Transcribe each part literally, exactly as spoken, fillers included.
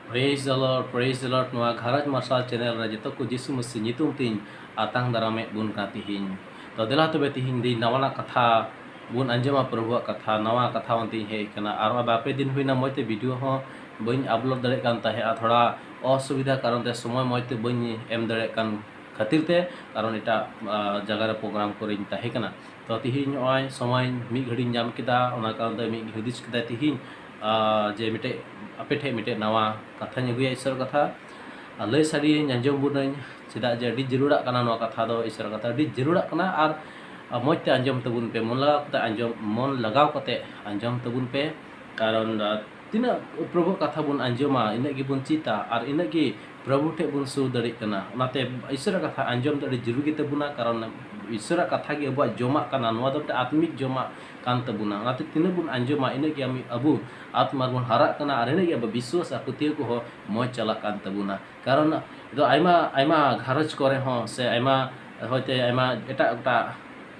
Praise the Lord, praise the Lord. ᱱᱚᱣᱟ ᱜᱷᱟᱨᱚᱸᱡᱽ ᱢᱟᱨᱥᱟᱞ channel ᱨᱮ ᱡᱚᱛᱚ ᱠᱚ ᱡᱤᱥᱩ ᱢᱟᱹᱥᱤ ᱧᱩᱛᱩᱢ ᱛᱤᱧ ᱟᱛᱟᱝ ᱫᱟᱨᱟᱢᱮᱫ ᱵᱚᱱ ᱠᱟᱱᱟ ᱛᱤᱦᱤᱧ᱾ ᱛᱚ ᱫᱮᱞᱟ ᱛᱚᱵᱮ ᱛᱤᱦᱤᱧ ᱫᱤᱱ ᱱᱟᱣᱟᱱᱟᱜ ᱠᱟᱛᱷᱟ ᱵᱚᱱ ᱟᱸᱡᱚᱢᱟ, ᱯᱨᱚᱵᱷᱩᱣᱟᱜ ᱠᱟᱛᱷᱟ, ᱱᱟᱣᱟ ᱠᱟᱛᱷᱟ ᱚᱱᱛᱤᱧ ᱦᱮᱡ ᱟᱠᱟᱱᱟ᱾ ᱟᱨ ᱵᱟᱨ ᱯᱮ ᱫᱤᱱ ᱦᱩᱭᱱᱟ ᱢᱚᱡᱽ ᱛᱮ video ᱦᱚᱸ ᱵᱟᱹᱧ upload ᱫᱟᱲᱮᱭᱟᱜ ᱠᱟᱱ ᱛᱟᱦᱮᱸᱫᱼᱟ, ᱛᱷᱚᱲᱟ ᱚᱥᱩᱵᱤᱫᱷᱟ ᱠᱟᱨᱚᱱ ᱛᱮ ᱥᱚᱢᱚᱭ ᱢᱚᱡᱽ ᱛᱮ ᱵᱟᱹᱧ ᱮᱢ ᱫᱟᱲᱮᱭᱟᱜ ᱠᱟᱱ ᱠᱷᱟᱹᱛᱤᱨ ᱛᱮ, ᱠᱟᱨᱚᱱ ᱮᱴᱟᱜ, ᱟ, ᱡᱟᱭᱜᱟ ᱨᱮ program ᱠᱚᱨᱮᱧ ᱛᱟᱦᱮᱸ ᱠᱟᱱᱟ᱾ ᱛᱚ ᱛᱤᱦᱤᱧ ᱱᱚᱜᱼᱚᱭ ᱥᱚᱢᱚᱭ ᱢᱤᱫ ᱜᱷᱟᱹᱲᱤᱧ ᱧᱟᱢ ᱠᱮᱫᱟ, ᱚᱱᱟ ᱠᱟᱨᱚᱱ ᱛᱮ ᱢᱤᱫ ᱦᱩᱫᱤᱥ ᱠᱮᱫᱟ ᱛᱤᱦᱤᱧ, ᱟ, ᱡᱮ ᱢᱤᱫᱴᱮᱡ ᱟᱯᱮ ᱴᱷᱮᱡ ᱢᱤᱫᱴᱮᱡ ᱱᱟᱣᱟ ᱠᱟᱛᱷᱟᱧ ᱟᱹᱜᱩᱭᱟ, ᱤᱥᱚᱨ ᱠᱟᱛᱷᱟ᱾ ᱟᱨ ᱞᱟᱹᱭ ᱥᱟᱰᱮᱭᱟᱹᱧ, ᱟᱸᱡᱚᱢ ᱵᱚᱱᱟᱹᱧ, ᱪᱮᱫᱟᱜ ᱡᱮ ᱟᱹᱰᱤ ᱡᱟᱹᱨᱩᱲᱟᱜ ᱠᱟᱱᱟ ᱱᱚᱣᱟ ᱠᱟᱛᱷᱟ ᱫᱚ, ᱤᱥᱚᱨ ᱠᱟᱛᱷᱟ ᱟᱹᱰᱤ ᱡᱟᱹᱨᱩᱲᱟᱜ ᱠᱟᱱᱟ᱾ ᱟᱨ ᱢᱚᱡᱽ ᱛᱮ ᱟᱸᱡᱚᱢ ᱛᱟᱵᱚᱱ ᱯᱮ, ᱢᱚᱱ ᱞᱟᱜᱟᱣ ᱠᱟᱛᱮ ᱟᱸᱡᱚᱢ, ᱢᱚᱱ ᱞᱟᱜᱟᱣ ᱠᱟᱛᱮ ᱟᱸᱡᱚᱢ ᱛᱟᱵᱚᱱ ᱯᱮ᱾ ᱠᱟᱨᱚᱱ, ᱟ, ᱛᱤᱱᱟᱹᱜ ᱯᱨᱚᱵᱷᱩ ᱠᱟᱛᱷᱟ ᱵᱚᱱ ᱟᱸᱡᱚᱢᱟ, ᱤᱱᱟᱹᱜ ᱜᱮᱵᱚᱱ ᱪᱮᱫᱟ ᱟᱨ ᱤᱱᱟᱹᱜ ᱜᱮ ᱯᱨᱚᱵᱷᱩ ᱴᱷᱮᱡ ᱵᱚᱱ ᱥᱩᱨ ᱫᱟᱲᱮᱭᱟᱜ ᱠᱟᱱᱟ᱾ ᱚᱱᱟᱛᱮ ᱤᱥᱚᱨᱟᱜ ᱠᱟᱛᱷᱟ ᱟᱸᱡᱚᱢ ᱫᱚ ᱟᱹᱰᱤ ᱡᱟᱹᱨᱩᱲ ᱜᱮ ᱛᱟᱵᱚᱱᱟ, ᱠᱟᱨᱚᱱ ᱤᱥᱚᱨᱟᱜ ᱠᱟᱛᱷᱟ ᱜᱮ ᱟᱵᱚᱣᱟᱜ ᱡᱚᱢᱟᱜ ᱠᱟᱱᱟ, ᱱᱚᱣᱟ ᱫᱚ ᱢᱤᱫᱴᱮᱱ ᱟᱛᱢᱤᱠ ᱡᱚᱢᱟᱜ ᱠᱟᱱ ᱛᱟᱵᱚᱱᱟ᱾ ᱚᱱᱟᱛᱮ ᱛᱤᱱᱟᱹᱜ ᱵᱚᱱ ᱟᱸᱡᱚᱢᱟ, ᱤᱱᱟᱹᱜ ᱜᱮ ᱟᱢ, ᱟᱵᱚ ᱟᱛᱢᱟ ᱨᱮᱵᱚᱱ ᱦᱟᱨᱟᱜ ᱠᱟᱱᱟ ᱟᱨ ᱤᱱᱟᱹᱜ ᱜᱮ ᱟᱵᱚ ᱵᱤᱥᱣᱟᱥ ᱟᱨ ᱯᱟᱹᱛᱭᱟᱹᱣ ᱠᱚᱦᱚᱸ ᱢᱚᱡᱽ ᱪᱟᱞᱟᱜ ᱠᱟᱱ ᱛᱟᱵᱚᱱᱟ᱾ ᱠᱟᱨᱚᱱ ᱫᱚ ᱟᱭᱢᱟ, ᱟᱭᱢᱟ ᱜᱷᱟᱨᱚᱸᱡᱽ ᱠᱚᱨᱮ ᱦᱚᱸ ᱥᱮ ᱟᱭᱢᱟ, ᱦᱚᱭᱛᱮ ᱟᱭᱢᱟ ᱮᱴᱟᱜ ᱮᱴᱟᱜ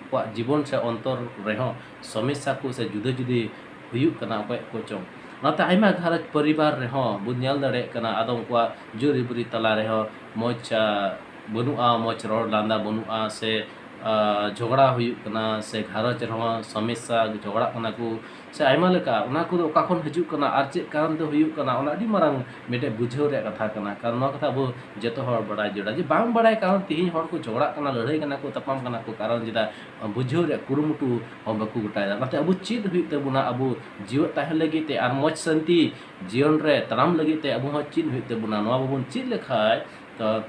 ᱠᱚᱣᱟᱜ ᱡᱤᱵᱚᱱ ᱥᱮ ᱚᱱᱛᱚᱨ ᱨᱮᱦᱚᱸ ᱥᱚᱢᱚᱥᱥᱟ ᱠᱚ ᱥᱮ ᱡᱩᱫᱟᱹ ᱡᱩᱫᱟᱹ ᱦᱩᱭᱩᱜ ᱠᱟᱱᱟ ᱚᱠᱚᱭ ᱠᱚᱪᱚᱝ᱾ ᱚᱱᱟᱛᱮ ᱟᱭᱢᱟ ᱜᱷᱟᱨᱚᱸᱡᱽ ᱯᱚᱨᱤᱵᱟᱨ ᱨᱮᱦᱚᱸ ᱵᱚᱱ ᱧᱮᱞ ᱫᱟᱲᱮᱭᱟᱜ ᱠᱟᱱᱟ, ᱟᱫᱚᱢ ᱠᱚᱣᱟᱜ ᱡᱩᱨᱤ ᱵᱩᱨᱤ ᱛᱟᱞᱟ ᱨᱮᱦᱚᱸ ᱢᱚᱡᱽ, ᱟ, ᱵᱟᱹᱱᱩᱜᱼᱟ, ᱢᱚᱡᱽ ᱨᱚᱲ ᱞᱟᱸᱫᱟ ᱵᱟᱹᱱᱩᱜᱼᱟ, ᱥᱮ, ᱟ, ᱡᱷᱚᱜᱽᱲᱟ ᱦᱩᱭᱩᱜ ᱠᱟᱱᱟ, ᱥᱮ ᱜᱷᱟᱨᱚᱸᱡᱽ ᱨᱮᱦᱚᱸ ᱥᱚᱢᱚᱥᱥᱟ, ᱡᱷᱚᱜᱽᱲᱟᱜ ᱠᱟᱱᱟ ᱠᱚ, ᱥᱮ ᱟᱭᱢᱟ ᱞᱮᱠᱟ᱾ ᱚᱱᱟ ᱠᱚᱫᱚ ᱚᱠᱟ ᱠᱷᱚᱱ ᱦᱤᱡᱩᱜ ᱠᱟᱱᱟ ᱟᱨ ᱪᱮᱫ ᱠᱟᱨᱚᱱ ᱛᱮ ᱦᱩᱭᱩᱜ ᱠᱟᱱᱟ, ᱚᱱᱟ ᱟᱹᱰᱤ ᱢᱟᱨᱟᱝ ᱢᱤᱫᱴᱮᱡ ᱵᱩᱡᱷᱟᱹᱣ ᱨᱮᱭᱟᱜ ᱠᱟᱛᱷᱟ ᱠᱟᱱᱟ᱾ ᱠᱟᱨᱚᱱ ᱱᱚᱣᱟ ᱠᱟᱛᱷᱟ ᱟᱵᱚ ᱡᱚᱛᱚ ᱦᱚᱲ ᱵᱟᱲᱟᱭ ᱡᱟᱹᱨᱩᱲᱟ, ᱡᱮ ᱵᱟᱝ ᱵᱟᱲᱟᱭ ᱠᱟᱨᱚᱱ ᱛᱮᱦᱮᱧ ᱦᱚᱲ ᱠᱚ ᱡᱷᱚᱜᱽᱲᱟᱜ ᱠᱟᱱᱟ, ᱞᱟᱹᱲᱦᱟᱹᱭ ᱠᱟᱱᱟ ᱠᱚ, ᱛᱟᱯᱟᱢ ᱠᱟᱱᱟ ᱠᱚ, ᱠᱟᱨᱚᱱ ᱪᱮᱫᱟᱜ ᱵᱩᱡᱷᱟᱹᱣ ᱨᱮᱭᱟᱜ ᱠᱩᱨᱩᱢᱩᱴᱩ ᱦᱚᱸ ᱵᱟᱠᱚ ᱜᱚᱴᱟᱭᱮᱫᱟ᱾ ᱚᱱᱟᱛᱮ ᱟᱵᱚ ᱪᱮᱫ ᱦᱩᱭᱩᱜ ᱛᱟᱵᱚᱱᱟ, ᱟᱵᱚ ᱡᱤᱣᱮᱫ ᱛᱟᱦᱮᱱ ᱞᱟᱹᱜᱤᱫ ᱛᱮ ᱟᱨ ᱢᱚᱡᱽ ᱥᱟᱱᱛᱤ ᱡᱤᱭᱚᱱ ᱨᱮ ᱛᱟᱲᱟᱢ ᱞᱟᱹᱜᱤᱫ ᱛᱮ ᱟᱵᱚ ᱦᱚᱸ ᱪᱮᱫ ᱦᱩᱭᱩᱜ ᱛᱟᱵᱚᱱᱟ᱾ ᱱᱚᱣᱟ ᱵᱟᱵᱚᱱ ᱪᱮᱫ ᱞᱮᱠᱷᱟᱡ ᱛᱚ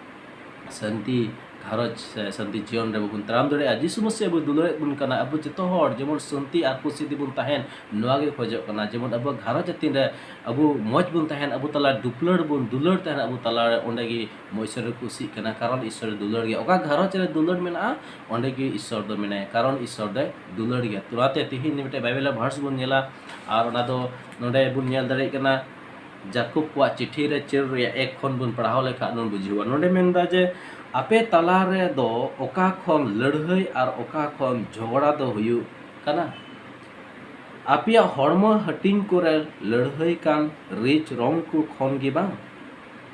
ᱥᱟᱱᱛᱤ ᱜᱷᱟᱨᱚᱸᱡᱽ ᱥᱮ ᱥᱟᱱᱛᱤ ᱡᱤᱭᱚᱱ ᱨᱮ ᱵᱟᱵᱚᱱ ᱛᱟᱲᱟᱢ ᱫᱟᱲᱮᱭᱟᱜᱼᱟ᱾ ᱡᱤᱥᱩ ᱢᱟᱹᱥᱤ ᱟᱵᱚ ᱫᱩᱞᱟᱹᱲᱮᱫ ᱵᱚᱱ ᱠᱟᱱᱟ, ᱟᱵᱚ ᱡᱚᱛᱚ ᱦᱚᱲ ᱡᱮᱢᱚᱱ ᱥᱟᱱᱛᱤ ᱟᱨ ᱠᱩᱥᱤ ᱛᱮᱵᱚᱱ ᱛᱟᱦᱮᱱ, ᱱᱚᱣᱟ ᱜᱮ ᱠᱷᱚᱡᱚᱜ ᱠᱟᱱᱟ᱾ ᱡᱮᱢᱚᱱ ᱟᱵᱚ ᱜᱷᱟᱨᱚᱸᱡᱽ ᱟᱹᱛᱤᱧ ᱨᱮ ᱟᱵᱚ ᱢᱚᱡᱽ ᱵᱚᱱ ᱛᱟᱦᱮᱱ, ᱟᱵᱚ ᱛᱟᱞᱟ ᱫᱩᱯᱞᱟᱹᱲ ᱵᱚᱱ ᱫᱩᱞᱟᱹᱲ ᱛᱟᱦᱮᱱ ᱟᱵᱚ ᱛᱟᱞᱟ ᱨᱮ, ᱚᱸᱰᱮ ᱜᱮ ᱤᱥᱚᱨ ᱮ ᱠᱩᱥᱤᱜ ᱠᱟᱱᱟ, ᱠᱟᱨᱚᱱ ᱤᱥᱚᱨ ᱫᱩᱞᱟᱹᱲ ᱜᱮᱭᱟ᱾ ᱚᱠᱟ ᱜᱷᱟᱨᱚᱸᱡᱽ ᱨᱮ ᱫᱩᱞᱟᱹᱲ ᱢᱮᱱᱟᱜᱼᱟ, ᱚᱸᱰᱮ ᱜᱮ ᱤᱥᱚᱨ ᱫᱚ ᱢᱮᱱᱟᱭᱟ, ᱠᱟᱨᱚᱱ ᱤᱥᱚᱨ ᱫᱚᱭ ᱫᱩᱞᱟᱹᱲ ᱜᱮᱭᱟ᱾ ᱛᱚ ᱚᱱᱟᱛᱮ ᱛᱤᱦᱤᱧ ᱢᱤᱫᱴᱮᱡ ᱵᱟᱭᱵᱮᱞ ᱨᱮ verse ᱵᱚᱱ ᱧᱮᱞᱟ, ᱟᱨ ᱚᱱᱟ ᱫᱚ ᱱᱚᱰᱮ ᱵᱚᱱ ᱧᱮᱞ ᱫᱟᱲᱮᱭᱟᱜ ᱠᱟᱱᱟ, ᱡᱟᱠᱚᱵ ᱠᱚᱣᱟᱜ ᱪᱤᱴᱷᱤ ᱨᱮ ᱪᱟᱹᱨ ᱨᱮᱭᱟᱜ ᱮᱠ ᱠᱷᱚᱱ ᱵᱚᱱ ᱯᱟᱲᱦᱟᱣ ᱞᱮᱠᱷᱟᱱ ᱵᱚᱱ ᱵᱩᱡᱷᱟᱹᱣᱟ᱾ ᱱᱚᱰᱮ ᱢᱮᱱᱫᱟ ᱡᱮ, ᱟᱯᱮ ᱛᱟᱞᱟ ᱨᱮᱫᱚ ᱚᱠᱟ ᱠᱷᱚᱱ ᱞᱟᱹᱲᱦᱟᱹᱭ ᱟᱨ ᱚᱠᱟ ᱠᱷᱚᱱ ᱡᱷᱚᱜᱽᱲᱟ ᱫᱚ ᱦᱩᱭᱩᱜ ᱠᱟᱱᱟ? ᱟᱯᱮᱭᱟᱜ ᱦᱚᱲᱢᱚ ᱦᱟᱹᱴᱤᱧ ᱠᱚᱨᱮ ᱞᱟᱹᱲᱦᱟᱹᱭ ᱠᱟᱱ ᱨᱤᱪ ᱨᱚᱝ ᱠᱚ ᱠᱷᱚᱱ ᱜᱮ ᱵᱟᱝ?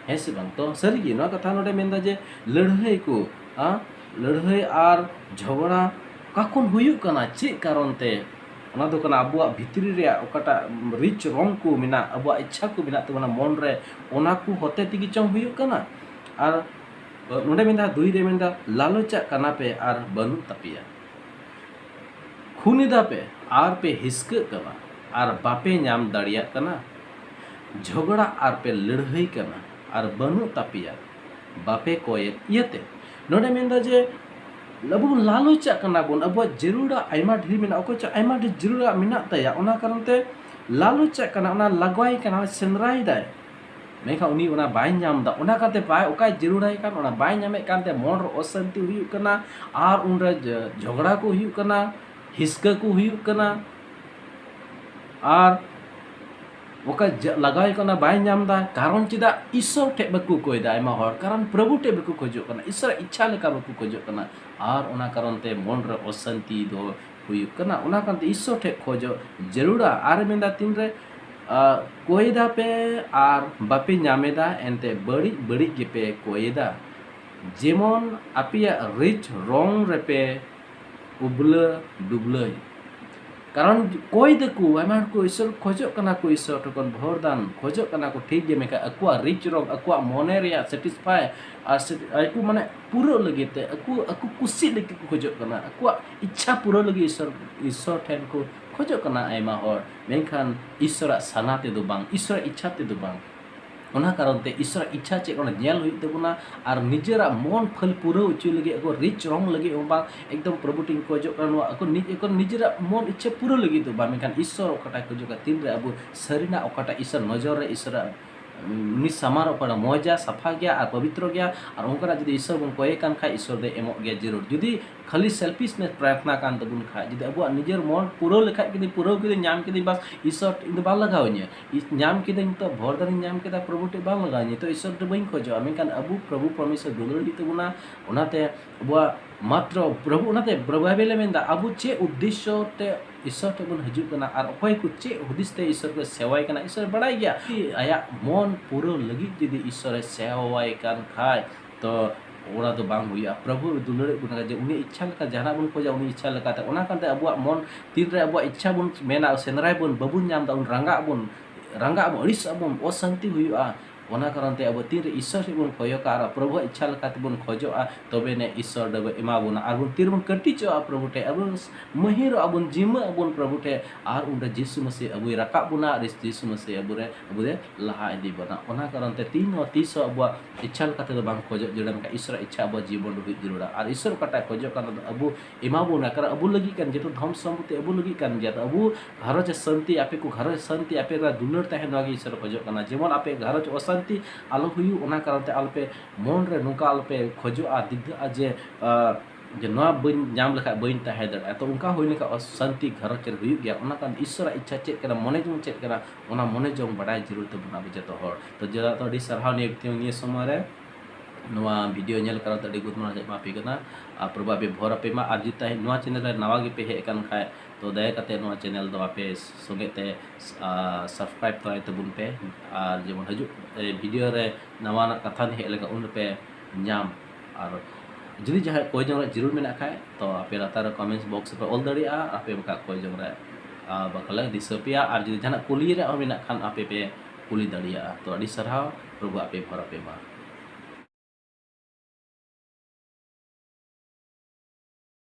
ᱦᱮᱸ ᱥᱮ ᱵᱟᱝ? ᱛᱚ ᱥᱟᱹᱨᱤᱜᱮ ᱱᱚᱣᱟ ᱠᱟᱛᱷᱟ ᱱᱚᱰᱮ ᱢᱮᱱᱫᱟ ᱡᱮ ᱞᱟᱹᱲᱦᱟᱹᱭ ᱠᱚ, ᱟ, ᱞᱟᱹᱲᱦᱟᱹᱭ ᱟᱨ ᱡᱷᱚᱜᱽᱲᱟ ᱚᱠᱟ ᱠᱷᱚᱱ ᱦᱩᱭᱩᱜ ᱠᱟᱱᱟ, ᱪᱮᱫ ᱠᱟᱨᱚᱱ ᱛᱮ? ᱚᱱᱟ ᱫᱚ ᱠᱟᱱᱟ ᱟᱵᱚᱣᱟᱜ ᱵᱷᱤᱛᱨᱤ ᱨᱮᱭᱟᱜ ᱚᱠᱟᱴᱟᱜ ᱨᱤᱪ ᱨᱚᱝ ᱠᱚ ᱢᱮᱱᱟᱜ, ᱟᱵᱚᱣᱟᱜ ᱤᱪᱪᱷᱟ ᱠᱚ ᱢᱮᱱᱟᱜ ᱛᱟᱵᱚᱱᱟ ᱢᱚᱱ ᱨᱮ, ᱚᱱᱟ ᱠᱚ ᱦᱚᱛᱮ ᱛᱮᱜᱮ ᱪᱚᱝ ᱦᱩᱭᱩᱜ ᱠᱟᱱᱟ᱾ ᱟᱨ ᱱᱚᱰᱮ ᱢᱮᱱᱫᱟ, ᱫᱩᱭ ᱨᱮ ᱢᱮᱱᱫᱟ, ᱞᱟᱞᱚᱪᱟᱜ ᱠᱟᱱᱟ ᱯᱮ ᱟᱨ ᱵᱟᱹᱱᱩᱜ ᱛᱟᱯᱮᱭᱟ᱾ ᱠᱷᱩᱱ ᱮᱫᱟ ᱯᱮ ᱟᱨ ᱯᱮ ᱦᱤᱥᱠᱟᱹᱜ ᱠᱟᱱᱟ ᱟᱨ ᱵᱟᱯᱮ ᱧᱟᱢ ᱫᱟᱲᱮᱭᱟᱜ ᱠᱟᱱᱟ᱾ ᱡᱷᱚᱜᱽᱲᱟ ᱟᱨ ᱯᱮ ᱞᱟᱹᱲᱦᱟᱹᱭ ᱠᱟᱱᱟ ᱟᱨ ᱵᱟᱹᱱᱩᱜ ᱛᱟᱯᱮᱭᱟ, ᱵᱟᱯᱮ ᱠᱚᱭᱮᱫ ᱤᱭᱟᱹᱛᱮ᱾ ᱱᱚᱰᱮ ᱢᱮᱱᱫᱟ ᱡᱮ ᱟᱵᱚ ᱵᱚᱱ ᱞᱟᱞᱚᱪᱟᱜ ᱠᱟᱱᱟ ᱵᱚᱱ, ᱟᱵᱚᱣᱟᱜ ᱡᱟᱹᱨᱩᱲᱟᱜ ᱟᱭᱢᱟ ᱰᱷᱮᱨ ᱢᱮᱱᱟᱜᱼᱟ, ᱚᱠᱚᱭ ᱪᱚ ᱟᱭᱢᱟ ᱰᱷᱮᱨ ᱡᱟᱹᱨᱩᱲᱟᱜ ᱢᱮᱱᱟᱜ ᱛᱟᱭᱟ, ᱚᱱᱟ ᱠᱟᱨᱚᱱ ᱛᱮ ᱞᱟᱞᱚᱪᱟᱜ ᱠᱟᱱᱟ, ᱚᱱᱟ ᱞᱟᱜᱟᱭ ᱠᱟᱱᱟ, ᱥᱮᱸᱫᱽᱨᱟᱭᱮᱫᱟᱭ᱾ ᱢᱮᱱᱠᱷᱟᱱ ᱩᱱᱤ ᱚᱱᱟ ᱵᱟᱭ ᱧᱟᱢ ᱮᱫᱟ, ᱚᱱᱟ ᱠᱟᱛᱮ ᱵᱟᱭ, ᱚᱠᱟᱭ ᱡᱟᱹᱨᱩᱲᱟᱭ ᱠᱟᱱ ᱚᱱᱟ ᱵᱟᱭ ᱧᱟᱢᱮᱫ ᱠᱟᱱᱛᱮ ᱢᱚᱱ ᱨᱮ ᱚᱥᱟᱱᱛᱤ ᱦᱩᱭᱩᱜ ᱠᱟᱱᱟ, ᱟᱨ ᱩᱱᱨᱮ ᱡᱷᱚᱜᱽᱲᱟ ᱠᱚ ᱦᱩᱭᱩᱜ ᱠᱟᱱᱟ, ᱦᱤᱥᱠᱟᱹ ᱠᱚ ᱦᱩᱭᱩᱜ ᱠᱟᱱᱟ, ᱟᱨ ᱚᱠᱟ ᱞᱟᱜᱟᱣ ᱠᱟᱱᱟ ᱵᱟᱭ ᱧᱟᱢ ᱮᱫᱟ᱾ ᱠᱟᱨᱚᱱ ᱪᱮᱫᱟᱜ? ᱤᱥᱥᱚᱨ ᱴᱷᱮᱡ ᱵᱟᱠᱚ ᱠᱚᱭ ᱮᱫᱟ ᱟᱭᱢᱟ ᱦᱚᱲ, ᱠᱟᱨᱚᱱ ᱯᱨᱚᱵᱷᱩ ᱴᱷᱮᱡ ᱵᱟᱠᱚ ᱠᱷᱚᱡᱚᱜ ᱠᱟᱱᱟ, ᱤᱥᱥᱚᱨᱟᱜ ᱤᱪᱪᱷᱟ ᱞᱮᱠᱟ ᱵᱟᱠᱚ ᱠᱷᱚᱡᱚᱜ ᱠᱟᱱᱟ, ᱟᱨ ᱚᱱᱟ ᱠᱟᱨᱚᱱ ᱛᱮ ᱢᱚᱱ ᱨᱮ ᱚᱥᱟᱱᱛᱤ ᱫᱚ ᱦᱩᱭᱩᱜ ᱠᱟᱱᱟ᱾ ᱚᱱᱟ ᱠᱟᱨᱚᱱ ᱛᱮ ᱤᱥᱥᱚᱨ ᱴᱷᱮᱡ ᱠᱷᱚᱡᱚᱜ ᱡᱟᱹᱨᱩᱲᱟ᱾ ᱟᱨ ᱢᱮᱱᱫᱟ ᱛᱤᱱᱨᱮ ᱠᱚᱭ ᱮᱫᱟ ᱯᱮ ᱟᱨ ᱵᱟᱯᱮ ᱧᱟᱢ ᱮᱫᱟ, ᱮᱱᱛᱮ ᱵᱟᱹᱲᱤᱡ ᱵᱟᱹᱲᱤᱡ ᱜᱮᱯᱮ ᱠᱚᱭ ᱮᱫᱟ, ᱡᱮᱢᱚᱱ ᱟᱯᱮᱭᱟᱜ ᱨᱤᱪ ᱨᱚᱝ ᱨᱮᱯᱮ ᱩᱵᱞᱟᱹ ᱰᱩᱵᱞᱟᱹᱭ᱾ ᱠᱟᱨᱚᱱ ᱠᱚᱭ ᱫᱟᱠᱚ, ᱟᱭᱢᱟ ᱦᱚᱲ ᱠᱚ ᱤᱥᱥᱚᱨ ᱠᱷᱚᱡᱚᱜ ᱠᱟᱱᱟ ᱠᱚ, ᱤᱥᱥᱚᱨ ᱴᱷᱮᱱ ᱠᱷᱚᱱ ᱵᱷᱚᱨ ᱫᱟᱱ ᱠᱷᱚᱡᱚᱜ ᱠᱟᱱᱟ ᱠᱚ, ᱴᱷᱤᱠ ᱜᱮ, ᱢᱮᱱᱠᱷᱟᱱ ᱟᱠᱚᱣᱟᱜ ᱨᱤᱪ ᱨᱚᱝ, ᱟᱠᱚᱣᱟᱜ ᱢᱚᱱᱮ ᱨᱮᱭᱟᱜ ᱥᱮᱴᱤᱥᱯᱷᱟᱭ ᱟᱨ ᱥᱮ-, ᱟᱠᱚ ᱢᱟᱱᱮ ᱯᱩᱨᱟᱹᱜ ᱞᱟᱹᱜᱤᱫ ᱛᱮ, ᱟᱠᱚ, ᱟᱠᱚ ᱠᱩᱥᱤ ᱞᱟᱹᱜᱤᱫ ᱠᱚ ᱠᱷᱚᱡᱚᱜ ᱠᱟᱱᱟ, ᱟᱠᱚᱣᱟᱜ ᱤᱪᱪᱷᱟ ᱯᱩᱨᱟᱹᱣ ᱞᱟᱹᱜᱤᱫ ᱤᱥᱥᱚᱨ, ᱤᱥᱥᱚᱨ ᱴᱷᱮᱱ ᱠᱚ ᱠᱷᱚᱡᱚᱜ ᱠᱟᱱᱟ ᱟᱭᱢᱟ ᱦᱚᱲ, ᱢᱮᱱᱠᱷᱟᱱ ᱤᱥᱥᱚᱨᱟᱜ ᱥᱟᱱᱟ ᱛᱮᱫᱚ ᱵᱟᱝ, ᱤᱥᱥᱚᱨᱟᱜ ᱤᱪᱪᱷᱟ ᱛᱮᱫᱚ ᱵᱟᱝ᱾ ᱚᱱᱟ ᱠᱟᱨᱚᱱ ᱛᱮ ᱤᱥᱥᱚᱨᱟᱜ ᱤᱪᱪᱷᱟ ᱪᱮᱫ ᱚᱱᱟ ᱧᱮᱞ ᱦᱩᱭᱩᱜ ᱛᱟᱵᱚᱱᱟ, ᱟᱨ ᱱᱤᱡᱮᱨᱟᱜ ᱢᱚᱱ ᱯᱷᱟᱹᱞ ᱯᱩᱨᱟᱹᱣ ᱦᱚᱪᱚᱭ ᱞᱟᱹᱜᱤᱫ, ᱟᱠᱚ ᱨᱤᱪ ᱨᱚᱝ ᱞᱟᱹᱜᱤᱫ ᱦᱚᱸ ᱵᱟᱝ, ᱮᱠᱫᱚᱢ ᱯᱨᱚᱵᱷᱩ ᱴᱷᱮᱱ ᱠᱷᱚᱡᱚᱜ ᱠᱟᱱᱟ ᱱᱚᱣᱟ, ᱟᱠᱚ ᱱᱤᱡ-, ᱟᱠᱚ ᱱᱤᱡᱮᱨᱟᱜ ᱢᱚᱱ ᱤᱪᱪᱷᱟ ᱯᱩᱨᱟᱹᱣ ᱞᱟᱹᱜᱤᱫ ᱫᱚ ᱵᱟᱝ, ᱢᱮᱱᱠᱷᱟᱱ ᱤᱥᱥᱚᱨ ᱚᱠᱟᱴᱟᱜ ᱠᱷᱚᱡᱚᱜ ᱠᱟᱱᱟ, ᱛᱤᱱᱨᱮ ᱟᱵᱚ ᱥᱟᱹᱨᱤᱱᱟᱜ ᱚᱠᱟᱴᱟᱜ ᱤᱥᱥᱚᱨ ᱱᱚᱡᱚᱨ ᱨᱮ, ᱤᱥᱥᱚᱨᱟᱜ ᱩᱱᱤ ᱥᱟᱢᱟᱝ ᱨᱮ ᱚᱠᱟᱴᱟᱜ ᱢᱚᱡᱟ, ᱥᱟᱯᱷᱟ ᱜᱮᱭᱟ ᱟᱨ ᱯᱚᱵᱤᱛᱨᱚ ᱜᱮᱭᱟ, ᱟᱨ ᱚᱱᱠᱟᱱᱟᱜ ᱡᱩᱫᱤ ᱤᱥᱥᱚᱨ ᱵᱚᱱ ᱠᱚᱭᱮ ᱠᱟᱱ ᱠᱷᱟᱡ, ᱤᱥᱥᱚᱨ ᱫᱚᱭ ᱮᱢᱚᱜ ᱜᱮᱭᱟ ᱡᱟᱹᱨᱩᱲ᱾ ᱡᱩᱫᱤ ᱠᱷᱟᱹᱞᱤ selfishness ᱯᱨᱟᱨᱛᱷᱱᱟ ᱠᱟᱱ ᱛᱟᱵᱚᱱ ᱠᱷᱟᱡ, ᱡᱩᱫᱤ ᱟᱵᱚᱣᱟᱜ ᱱᱤᱡᱮᱨ ᱢᱚᱱ ᱯᱩᱨᱟᱹᱣ ᱞᱮᱠᱷᱟᱡ ᱜᱮ, ᱯᱩᱨᱟᱹᱣ ᱠᱮᱫᱟᱹᱧ, ᱧᱟᱢ ᱠᱮᱫᱟᱹᱧ, ᱵᱟᱥ, ᱤᱥᱚᱨ ᱤᱧ ᱫᱚ ᱵᱟᱝ ᱞᱟᱜᱟᱣ ᱤᱧᱟᱹ, ᱤ- ᱧᱟᱢ ᱠᱮᱫᱟᱹᱧ, ᱱᱤᱛᱚᱜ ᱵᱷᱚᱨ ᱫᱟᱨᱤᱧ ᱧᱟᱢ ᱠᱮᱫᱟ, ᱯᱨᱚᱵᱷᱩ ᱴᱷᱮᱡ ᱵᱟᱝ ᱞᱟᱜᱟᱣ ᱤᱧᱟᱹ, ᱱᱤᱛᱚᱜ ᱤᱥᱚᱨ ᱫᱚ ᱵᱟᱹᱧ ᱠᱷᱚᱡᱚᱜᱼᱟ᱾ ᱢᱮᱱᱠᱷᱟᱱ ᱟᱵᱚ ᱯᱨᱚᱵᱷᱩ ᱯᱨᱚᱢᱮᱥᱚᱨ ᱫᱩᱞᱟᱹᱲ ᱦᱩᱭᱩᱜ ᱛᱟᱵᱚᱱᱟ᱾ ᱚᱱᱟᱛᱮ ᱟᱵᱚᱣᱟᱜ ᱢᱟᱛᱨᱚ ᱯᱨᱚᱵᱷᱩ, ᱚᱱᱟᱛᱮ ᱯᱨᱚᱵᱷᱩ ᱵᱟᱭᱵᱮᱞᱮ ᱢᱮᱱᱫᱟ, ᱟᱵᱚ ᱪᱮᱫ ᱩᱫᱽᱫᱮᱥᱥᱚ ᱛᱮ ᱤᱥᱚᱨ ᱴᱷᱮᱡ ᱵᱚᱱ ᱦᱤᱡᱩᱜ ᱠᱟᱱᱟ ᱟᱨ ᱚᱠᱚᱭ ᱠᱚ ᱪᱮᱫ ᱦᱩᱫᱤᱥ ᱛᱮ ᱤᱥᱚᱨ ᱠᱚ ᱥᱮᱣᱟᱭ ᱠᱟᱱᱟ, ᱤᱥᱚᱨ ᱵᱟᱲᱟᱭ ᱜᱮᱭᱟ᱾ ᱟᱭᱟᱜ ᱢᱚᱱ ᱯᱩᱨᱟᱹᱣ ᱞᱟᱹᱜᱤᱫ ᱡᱩᱫᱤ ᱤᱥᱚᱨᱮ ᱥᱮᱣᱟᱭ ᱠᱟᱱ ᱠᱷᱟᱡ, ᱛᱚ ᱚᱱᱟ ᱫᱚ ᱵᱟᱝ ᱦᱩᱭᱩᱜᱼᱟ᱾ ᱯᱨᱚᱵᱷᱩ ᱫᱩᱞᱟᱹᱲᱮᱫ ᱵᱚᱱᱟ ᱡᱮ ᱩᱱᱤ ᱤᱪᱪᱷᱟ ᱞᱮᱠᱟ ᱡᱟᱦᱟᱱᱟᱜ ᱵᱚᱱ ᱠᱷᱚᱡᱟ, ᱩᱱᱤ ᱤᱪᱪᱷᱟ ᱞᱮᱠᱟᱛᱮ᱾ ᱚᱱᱟ ᱠᱟᱱᱛᱮ ᱟᱵᱚᱣᱟᱜ ᱢᱚᱱ ᱛᱤᱱᱨᱮ ᱟᱵᱚᱣᱟᱜ ᱤᱪᱪᱷᱟ ᱵᱚᱱ ᱢᱮᱱᱟ, ᱥᱮᱸᱫᱽᱨᱟᱭ ᱵᱚᱱ, ᱵᱟᱵᱚᱱ ᱧᱟᱢ ᱮᱫᱟ, ᱩᱱ ᱨᱟᱸᱜᱟᱜ ᱟᱵᱚᱱ, ᱨᱟᱸᱜᱟᱜ ᱟᱵᱚᱱ, ᱟᱹᱲᱤᱥᱚᱜ ᱟᱵᱚᱱ, ᱚᱥᱟᱱᱛᱤ ᱦᱩᱭᱩᱜᱼᱟ᱾ ᱚᱱᱟ ᱠᱟᱨᱚᱱ ᱛᱮ ᱟᱵᱚ ᱛᱤᱱᱨᱮ ᱤᱥᱚᱨ ᱴᱷᱮᱡ ᱵᱚᱱ ᱠᱚᱭᱚᱜᱟ ᱟᱨ ᱯᱨᱚᱵᱷᱩᱣᱟᱜ ᱤᱪᱪᱷᱟ ᱞᱮᱠᱟ ᱛᱮᱵᱚᱱ ᱠᱷᱚᱡᱚᱜᱼᱟ, ᱛᱚᱵᱮ ᱟᱹᱱᱤᱡ ᱤᱥᱚᱨ ᱫᱚ ᱮᱢᱟ ᱵᱚᱱᱟ᱾ ᱟᱨ ᱵᱚᱱ ᱛᱤ ᱨᱮᱵᱚᱱ ᱠᱟᱹᱴᱤᱡᱚᱜᱼᱟ ᱯᱨᱚᱵᱷᱩ ᱴᱷᱮᱡ, ᱟᱨ ᱵᱚᱱ ᱢᱟᱹᱦᱤᱨᱚᱜᱼᱟ ᱵᱚᱱ, ᱡᱤᱢᱟᱹᱜ ᱟᱵᱚᱱ ᱯᱨᱚᱵᱷᱩ ᱴᱷᱮᱡ, ᱟᱨ ᱚᱸᱰᱮ ᱡᱤᱥᱩ ᱢᱟᱹᱥᱤ ᱟᱵᱚᱭ ᱨᱟᱠᱟᱵ ᱵᱚᱱᱟ ᱟᱨ ᱡᱤᱥᱩ ᱢᱟᱹᱥᱤ ᱟᱵᱚᱨᱮ, ᱟᱵᱚᱨᱮ ᱞᱟᱦᱟ ᱤᱫᱤ ᱵᱚᱱᱟ᱾ ᱚᱱᱟ ᱠᱟᱨᱚᱱ ᱛᱮ ᱛᱤᱦᱤᱧ ᱱᱚᱣᱟ ᱛᱤᱥ ᱦᱚᱸ ᱟᱵᱚᱣᱟᱜ ᱤᱪᱪᱷᱟ ᱞᱮᱠᱟ ᱛᱮᱫᱚ ᱵᱟᱝ ᱠᱷᱚᱡᱚᱜ ᱡᱟᱹᱨᱩᱲᱟ, ᱢᱮᱱᱠᱷᱟᱱ ᱤᱥᱚᱨᱟᱜ ᱤᱪᱪᱷᱟ ᱟᱵᱚᱣᱟᱜ ᱡᱤᱵᱚᱱ ᱨᱮ ᱦᱩᱭᱩᱜ ᱡᱟᱹᱨᱩᱲᱟ᱾ ᱟᱨ ᱤᱥᱚᱨ ᱚᱠᱟᱴᱟᱜ ᱠᱷᱚᱡᱚᱜ ᱠᱟᱱᱟ, ᱟᱵᱚ ᱮᱢᱟ ᱵᱚᱱᱟ, ᱠᱟᱨᱚᱱ ᱟᱵᱚ ᱞᱟᱹᱜᱤᱫ ᱠᱟᱱ, ᱡᱚᱛᱚ ᱫᱷᱚᱱ ᱥᱚᱢᱯᱚᱛᱤ ᱟᱵᱚ ᱞᱟᱹᱜᱤᱫ ᱠᱟᱱ ᱜᱮᱭᱟ᱾ ᱛᱚ ᱟᱵᱚ ᱜᱷᱟᱨᱚᱸᱡᱽ ᱨᱮ ᱥᱟᱱᱛᱤ, ᱟᱯᱮ ᱠᱚ ᱜᱷᱟᱨᱚᱸᱡᱽ ᱥᱟᱱᱛᱤ, ᱟᱯᱮ ᱨᱮ ᱫᱩᱞᱟᱹᱲ ᱛᱟᱦᱮᱸ, ᱱᱚᱣᱟ ᱜᱮ ᱤᱥᱚᱨ ᱠᱷᱚᱡᱚᱜ ᱠᱟᱱᱟ᱾ ᱡᱮᱢᱚᱱ ᱟᱯᱮ ᱜᱷᱟᱨᱚᱸᱡᱽ ᱚᱥᱟᱱᱛᱤ ᱟᱞᱚ ᱦᱩᱭᱩᱜ, ᱚᱱᱟ ᱠᱟᱨᱚᱱ ᱛᱮ ᱟᱞᱚᱯᱮ, ᱢᱚᱱ ᱨᱮ ᱱᱚᱝᱠᱟ ᱟᱞᱚᱯᱮ ᱠᱷᱚᱡᱚᱜᱼᱟ, ᱫᱤᱫᱷᱟᱹᱜᱼᱟ ᱡᱮ, ᱟᱸ, ᱡᱮ ᱱᱚᱣᱟ ᱵᱟᱹᱧ ᱧᱟᱢ ᱞᱮᱠᱷᱟᱡ ᱵᱟᱹᱧ ᱛᱟᱦᱮᱸ ᱫᱟᱲᱮᱭᱟᱜᱼᱟ᱾ ᱛᱚ ᱚᱱᱠᱟ ᱦᱩᱭ ᱞᱮᱱᱠᱷᱟᱱ ᱚᱥᱟᱱᱛᱤ ᱜᱷᱟᱨᱚᱸᱡᱽ ᱨᱮ ᱦᱩᱭᱩᱜ ᱜᱮᱭᱟ᱾ ᱚᱱᱟ ᱠᱟᱨᱚᱱ ᱤᱥᱚᱨᱟᱜ ᱤᱪᱪᱷᱟ ᱪᱮᱫ ᱠᱟᱱᱟ, ᱢᱚᱱᱮ ᱡᱚᱝ ᱪᱮᱫ ᱠᱟᱱᱟ, ᱚᱱᱟ ᱢᱚᱱᱮ ᱡᱚᱝ ᱵᱟᱰᱟᱭ ᱡᱟᱹᱨᱩᱲ ᱛᱟᱵᱚᱱᱟ ᱟᱵᱚ ᱡᱚᱛᱚ ᱦᱚᱲ᱾ ᱛᱚ ᱡᱚᱛᱚ ᱟᱹᱰᱤ ᱥᱟᱨᱦᱟᱣ ᱱᱤᱭᱟᱹ, ᱱᱤᱭᱟᱹ ᱥᱚᱢᱚᱭ ᱨᱮ ᱱᱚᱣᱟ ᱵᱷᱤᱰᱤᱭᱳ ᱧᱮᱞ ᱠᱟᱨᱚᱱ ᱛᱮ ᱟᱹᱰᱤ ᱜᱩᱱ ᱢᱟᱱᱟᱣ ᱮᱢᱟ ᱯᱮ ᱠᱟᱱᱟ᱾ ᱟᱨ ᱯᱨᱚᱵᱷᱩ ᱟᱯᱮ ᱵᱷᱚᱨ ᱟᱯᱮ ᱢᱟ᱾ ᱟᱨ ᱡᱩᱫᱤ ᱛᱟᱦᱮᱸ ᱱᱚᱣᱟ ᱪᱮᱱᱮᱞ ᱨᱮ ᱱᱟᱣᱟ ᱜᱮᱯᱮ ᱦᱮᱡ ᱟᱠᱟᱱ ᱠᱷᱟᱡ, ᱛᱚ ᱫᱟᱭᱟ ᱠᱟᱛᱮ ᱱᱚᱣᱟ ᱪᱮᱱᱮᱞ ᱫᱚ ᱟᱯᱮ ᱥᱚᱸᱜᱮ ᱛᱮ, ᱟᱨ, subscribe ᱛᱚᱨᱟᱭ ᱛᱟᱵᱚᱱ ᱯᱮ᱾ ᱟᱨ ᱡᱮᱢᱚᱱ ᱦᱤᱡᱩᱜ, ᱮ, ᱵᱷᱤᱰᱤᱭᱳ ᱨᱮ ᱱᱟᱣᱟᱱᱟᱜ ᱠᱟᱛᱷᱟ ᱦᱮᱡ ᱞᱮᱱᱠᱷᱟᱱ ᱩᱱ ᱨᱮᱯᱮ ᱧᱟᱢ᱾ ᱟᱨ ᱡᱩᱫᱤ ᱡᱟᱦᱟᱸᱭ ᱠᱚᱭ ᱡᱚᱝ ᱨᱮᱭᱟᱜ ᱡᱟᱹᱨᱩᱲ ᱢᱮᱱᱟᱜ ᱠᱷᱟᱡ, ᱛᱚ ᱟᱯᱮ ᱞᱟᱛᱟᱨ ᱨᱮ comments box ᱨᱮᱯᱮ ᱚᱞ ᱫᱟᱲᱮᱭᱟᱜᱼᱟ, ᱟᱯᱮ ᱵᱟᱠᱷᱟᱡ ᱠᱚᱭ ᱡᱚᱝ ᱨᱮ, ᱟᱨ ᱵᱟᱠᱷᱟᱡ ᱞᱮ ᱫᱤᱥᱟᱹ ᱯᱮᱭᱟ᱾ ᱟᱨ ᱡᱩᱫᱤ ᱡᱟᱦᱟᱱᱟᱜ ᱠᱩᱞᱤ ᱨᱮᱭᱟᱜ ᱦᱚᱸ ᱢᱮᱱᱟᱜ ᱠᱷᱟᱱ, ᱟᱯᱮ ᱯᱮ ᱠᱩᱞᱤ ᱫᱟᱲᱮᱭᱟᱜᱼᱟ᱾ ᱛᱚ ᱟᱹᱰᱤ ᱥᱟᱨᱦᱟᱣ, ᱯᱨᱚᱵᱷᱩ ᱟᱯᱮ ᱵᱷᱚᱨ ᱟᱯᱮ ᱢᱟ᱾